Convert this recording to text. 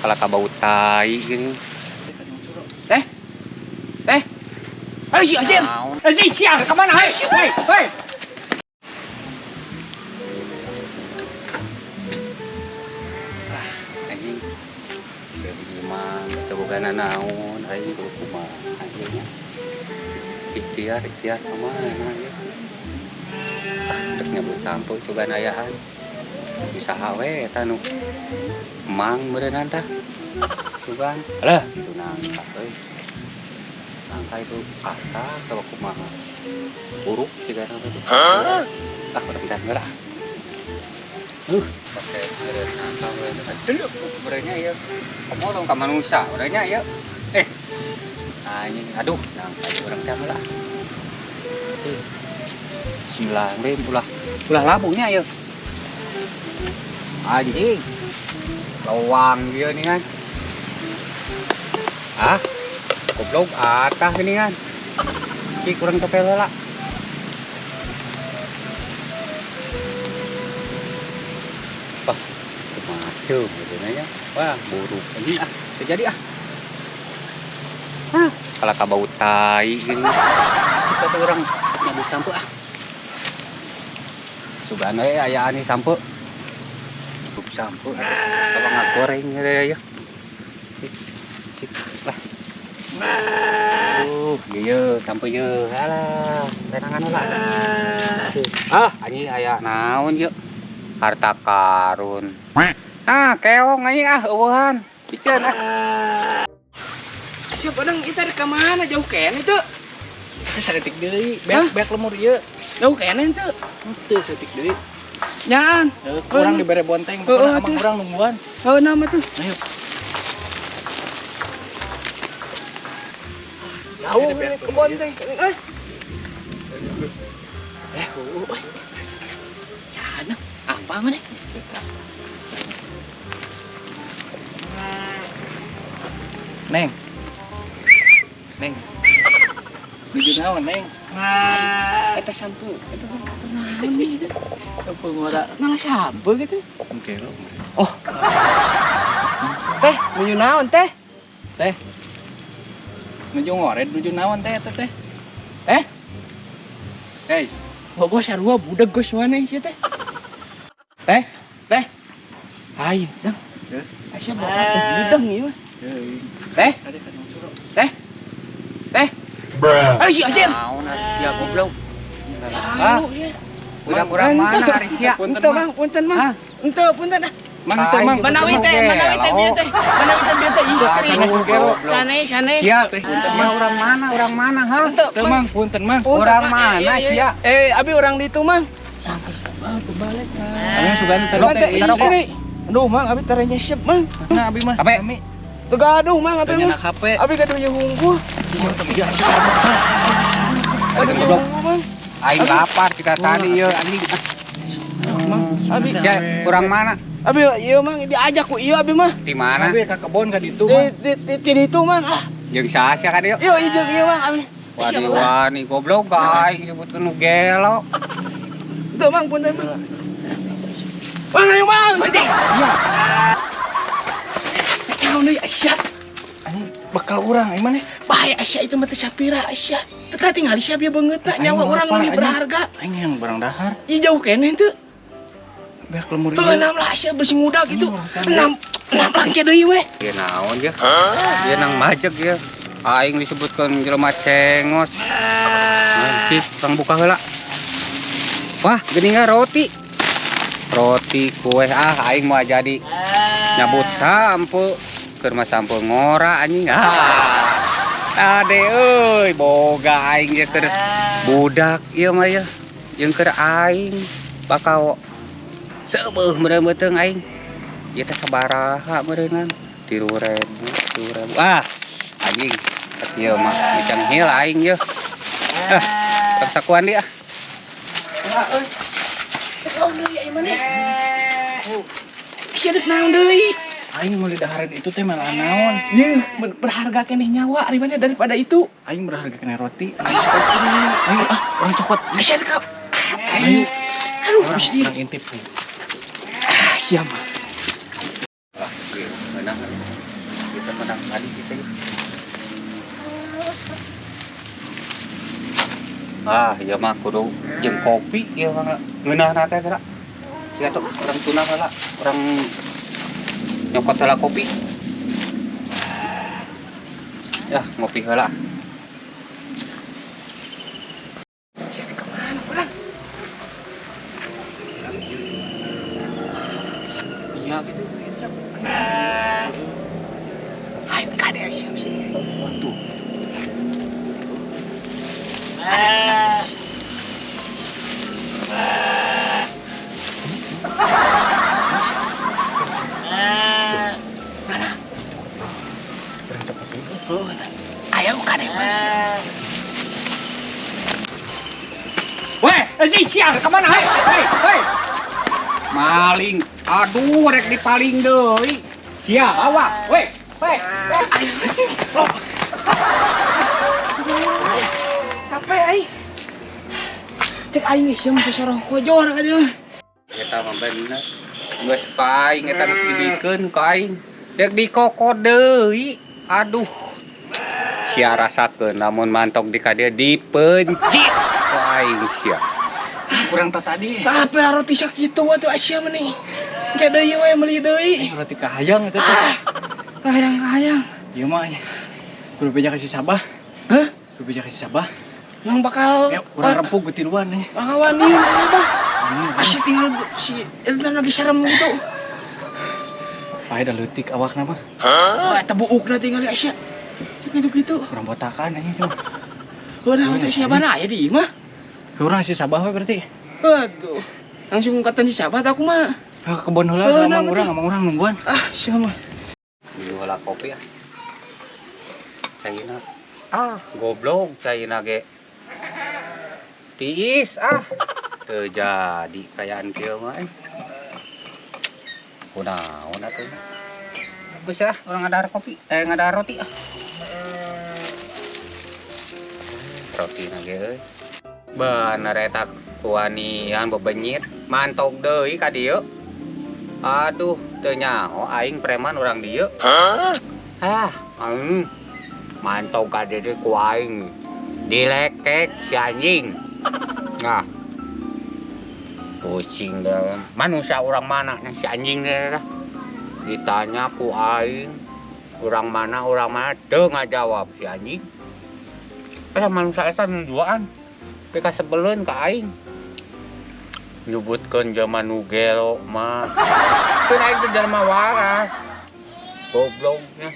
Kalah ka bau tai gini. Eh. Eh. Ayo si anjir. Naon? Anjing sia ke mana? Hei, hei, hei. Ah, anjing. Jadi imah geus teu boga naon, aing kudu kumaha anjing. Ikhtiar, ikhtiar kemana ya? Ah, rek nyabut sampo sugan ayaan. Usaha we eta nu emang meureunnan tah. Sugan. Alah, itu nangka euy. Nangka itu kasar atau kumaha? Buruk siga nangka itu. Ah, urang dan heula. Pakai meureun nangka meureun teh. Meureunnya ieu. Komo ka manusia, urangnya ieu. Eh. Anjing, aduh, nangka ieu urang teh heula. Eh. Bismillahirrahmanirrahim, ulah ulah labunya ieu. Anjing. Lawang dia nih kan. Ah, goblok atah ini kan. Ki kurang topel heula. Wah, masuk gitu nanya. Wah, buruk anjing ah, terjadi ah. Hah, kalah ka bau tai gini. Kita tuh orang nyabut sampo ah. Sugan we aya aneh sampo. Nyabut sampo atuh atawa ngagoreng ya. Sip, sip lah. Ieu sampo ieu. Alah, tenangan heula. Ah, anjing aya naon ieu? Harta karun. Ah, keong anjing ah, eueuhan. Piceun ah. Siapa dong kita rek ka mana jauh kene teu? Teh saeutik deui, beak beak lemur ieu. Jauh kene teu? Teu saeutik deui. Nyaan. Heuh, kurang dibere bonteng, pokona amang urang nungguan. Heuh, nama tuh. Ayo. Jauh ke bonteng. Eh. Eh, euy. Cana, apa mana? Neng. Neng. Nuju naon, Neng? Eta sampo, eta naon nih itu? Sampo ngora. Ngalah sampo gitu. Oke, lo. Oh. Teh, nuju naon teh? Teh. Nuju ngoret, nuju naon teh eta teh? Eh? Hei, Bogo sarua budak geus mana sih teh? Teh, teh. Ayo, dang. Aisyah bawa teh hidung ieu mah. Teh. Teh. Teh. Ayo si anjir. Naon ari sia goblok. Ah, udah kurang mana ari sia? Punten Mang, punten Mang. Ente punten ah. Mang teu Mang. Manawi teh, manawi teh bieu teh. Manawi teh bieu teh istri. Sane, sane. Sia, punten mah urang mana? Urang mana, ha? Teu Mang, punten Mang. Urang mana sia? Eh, abi urang ditu Mang. Sampai tuh balik. Abi sugan teh istri. Aduh Mang, abi teh nyesep Mang. Nah, abi mah. Abi. Teu gaduh Mang, abi mah. HP. Abi gaduh ye hungkul. Goblok. Aing lapar kita tadi ieu anjing. Mang, abi Sia, urang mana? Abi ieu Mang diajak ku ieu abi mah. Di mana? Abi ka kebon ka ditu Mang. Di ditu Mang. Ah. Jeung saha sia ka dieu? Ieu ieu jeung ieu Mang abi. Wani wani goblok aing sebutkeun nu gelo. Teu Mang punten Mang. Mang ayo Mang. Iya. Naon deui Aisyah? Anjing bakal urang ai maneh. Bahaya Aisyah itu mah teh Sapira Aisyah. Teu tinggal sia bieu beungeut na nyawa urang leuwih berharga. Aing yang barang dahar. Ieu jauh keneh teu. Beak lemur ieu. Enam lah sia beusi muda gitu. Enam enam langke deui we. Ieu naon ye? Ieu nang majeg ye. Aing disebutkeun jelema cengos. Cik, urang buka heula. Wah, geuningan roti. Roti kue ah aing moal jadi nyabut sampo. Keur mah sampo ngora anjing. Ah. Ade euy, boga aing ye keur budak ieu mah ye. Jeung keur aing bakal seubeuh meureun beuteung aing. Ieu teh sabaraha meureunnan? 3.000, 3.000. Ah, anjing. Ieu mah micang heul aing ye. Ah, tak sakuan deui ah. Ah, euy. Naon deui ai maneh? Sia deuk naon deui? Aing meuli dahareun itu teh malah naon? Yeuh, berharga keneh nyawa ari maneh daripada itu. Aing berharga keneh roti. Astagfirullah. Ayo ah, urang cokot. Sia deuk. Ayo. Aduh, Gusti. Urang intip nih. Ah, sia mah. Lah, Ngeunah kita menang tadi kita ya. Ah, ieu mah kudu jeung kopi ieu mah ngeunahna teh geura. Cik atuh urang tunah heula, urang nyokot heula kopi. Ya, ngopi heula. Siapa kemana kurang? Iya gitu. Ayo kade siap sih. Tuh. Mana? Urang cepet ini. Oh, ayo kade mas. Weh, anjing sia kemana? Hei, hei, hei. Maling. Aduh, rek dipaling deui. Sia, awak. Weh, weh. Capek aing. Cek aing geus sia mah sorong kojor ka dieu. Eta mah bener. Geus ka aing eta geus dibikeun ka aing. Dek dikokod deui. Aduh. Sia rasakeun lamun mantok di ka dieu dipencit ku aing sia. Kurang tak tadi. Tapi lah roti sakitu atuh Asia mah nih. Engke deui we meuli deui. Roti kahayang eta teh. Kahayang-kahayang. Ieu mah kudu beja ka si Sabah. Hah? Kudu beja ka si Sabah. Emang bakal Ya, urang rempug ke tiluan nih. Bakal wani Sabah. Asia tinggal si itu lagi serem gitu. Pae da leutik awakna mah. Wah, eta buukna tinggal Asia. Sakitu-kitu. Urang botakan anjing. Udah, teh siapa na aya di imah? Urang si Sabah we berarti. Aduh. Langsung kata si sahabat aku mah. Ah, kebon heula Oh, sama nah, urang, sama urang nungguan. Ah, siapa mah. Beli heula kopi ah. Caina. Ah, goblok caina ge. Tiis ah. Teu jadi kayaan kieu mah eh. Kunaon atuh. Geus ah, urang ngadahar kopi, ngadahar roti ah. Roti na ge euy. Bener eta kuanian bebenyit, mantok deui ka dieu. Aduh, teu nyaho aing preman urang dieu. Ah, Mantau ka dieu ku aing. Dilekek si anjing. Nah. Pusing dah. Manusia orang mana nih si anjing dah. Ditanya ku aing orang mana teu ngajawab si anjing. Eta manusia eta nu duaan. Pika sebeleun ka aing. Nyebutkeun zaman nu gelo mah. Keun aing teh jelema waras. Gobloknya.